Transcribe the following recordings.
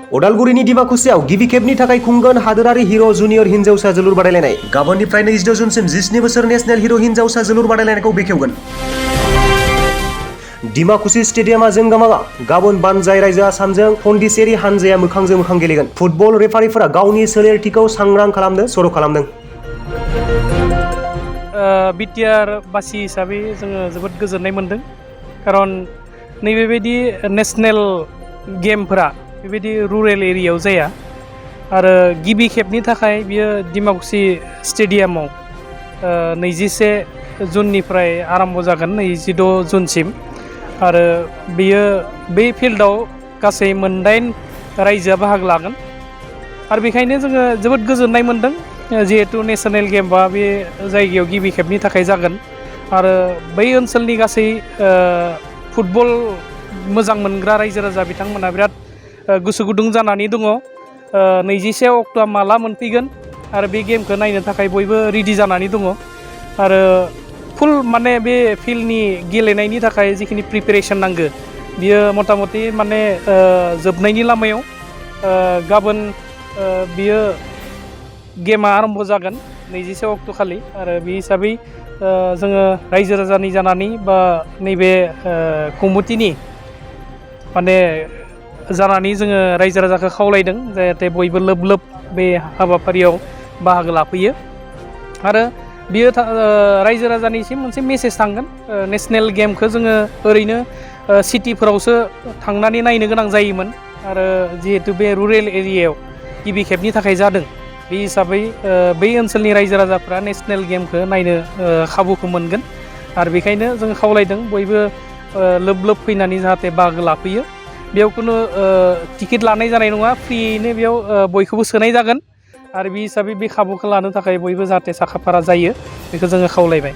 उदालगुरिनि दिमाकुसियाव गिबि खेबनि थाखाय खुंगोन हादोरारि हिर' जुनियर हिनजावसा जोलुर बादायलायनाय। गाबोननिफ्राय 22 जुनसिम 17 बोसोर नेशनेल हिर' हिनजावसा जोलुर बादायलायनायखौ बेखेवगोन। दिमाकुसि स्टेडियामा जोंगामागा गाबोन बानजाय रायजो आसामजों पन्डिचेरी हानजाया मोखांजों मोखां गेलेगोन। फुटबल रेफारिफोरा गावनि सोलेरथिखौ सांग्रां खालामनो सर' खालामदों। बिटिआर बासि हिसाबै जोङो जोबोद गोजोननाय मोनदों, खारन नैबेबायदि नेशनेल गेमफोरा बेबायदि रुरेल एरियायाव जाया आरो गिबि खेबनि थाखाय बियो दिमाकुसि स्टेडियामाव 21 जुननिफ्राय आरम्भ जागोन 26 जुनसिम आरो बियो बे फिल्डआव गासै 8 रायजोआ बाहागो लागोन आरो बेखायनो जोङो जोबोद गोजोननाय मोनदों जिहेतु नेशनेल गेमआ बे जायगायाव गिबि खेबनि थाखाय जागोन आरो बै ओनसोलनि गासै फुटबल मोजां मोनग्रा रायजो राजा बिथांमोना बिराद गोसो गुदुं जानानै दङ। 21 अक्ट'आ माला मोनफैगोन आरो बे गेमखौ नायनो थाखाय बयबो रेडि जानानै दङ आरो फुल माने बे फिल्डनि गेलेनायनि थाखाय जिखिनि प्रिपेरेसन नांगौ बियो मथा मथि माने जोबनायनि लामायाव। गाबोन बियो गेमा आरम्भ जागोन 21 अक्ट' खालि आरो बे हिसाबै जोङो रायजो राजानि जानानै बा नैबे कमिटिनि माने जानानै जोङो रायजो राजाखौ खावलायदों जाहाथे बयबो लोब लोब बे हाबाफारियाव बाहागो लाफैयो आरो बियो रायजो राजानिसिम मोनसे मेसेज थांगोन। नेशनेल गेमखौ जोङो ओरैनो सिटिफोरावसो थांनानै नायनो गोनां जायोमोन आरो जिहेतु बे रुरेल एरियायाव गिबि खेबनि थाखाय जादों बे हिसाबै बै ओनसोलनि रायजो राजाफ्रा नेशनेल गेमखौ नायनो खाबुखौ मोनगोन आरो बेखायनो जों खावलायदों बयबो लोब लोब फैनानै जाहाथे बाहागो लाफैयो। बेयाव खुनु टिकेट लानाय जानाय नङा, फ्रियैनो बेयाव बयखौबो सोनाय जागोन आरो बे हिसाबै बे खाबुखौ लानो थाखाय बयबो जाहाथे साखाफारा जायो बेखौ जोङो खावलायबाय।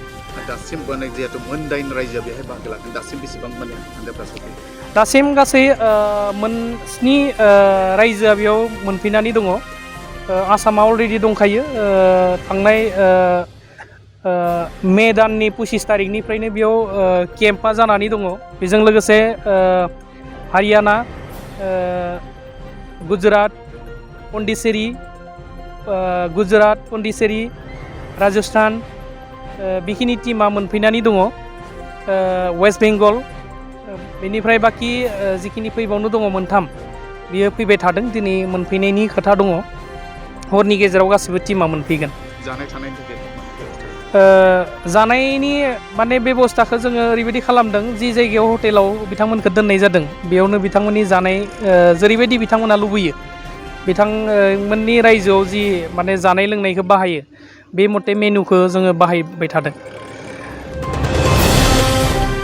दासिम जिहेतु 8 रायजोआ बेहाय बाहागो लागोन, दासिम बेसेबां माने हानजाफ्रा सफैयो? दासिम गासै 7 रायजोआ बेयाव मोनफैनानै दङ। आसामा अलरेडि दंखायो, थांनाय मे दाननि 25 तारिखनिफ्रायनो बेयाव केम्पआ जानानै दङ। बेजों लोगोसे हारियाना, गुजरात, पन्डिचेरी, राजस्थान बेखिनि टिमा मोनफैनानै दङ। वेस्ट बेंगल बेनिफ्राय बाखि जिखिनि फैबावनो दङ 3 बियो फैबाय थादों, दिनै मोनफैनायनि खोथा दङ। हरनि गेजेराव गासिबो टिमा मोनफैगोन। जानाय थानायनि थाखाय जानायनि माने बेबस्थाखौ जोङो ओरैबायदि खालामदों, जि जायगायाव हटेलाव बिथांमोनखौ दोननाय जादों बेयावनो बिथांमोननि जानाय जेरैबायदि बिथांमोना लुबैयो बिथांमोननि रायजोआव जि माने जानाय लोंनायखौ बाहायो बे मथे मेनुखौ जोङो बाहायबाय थादों।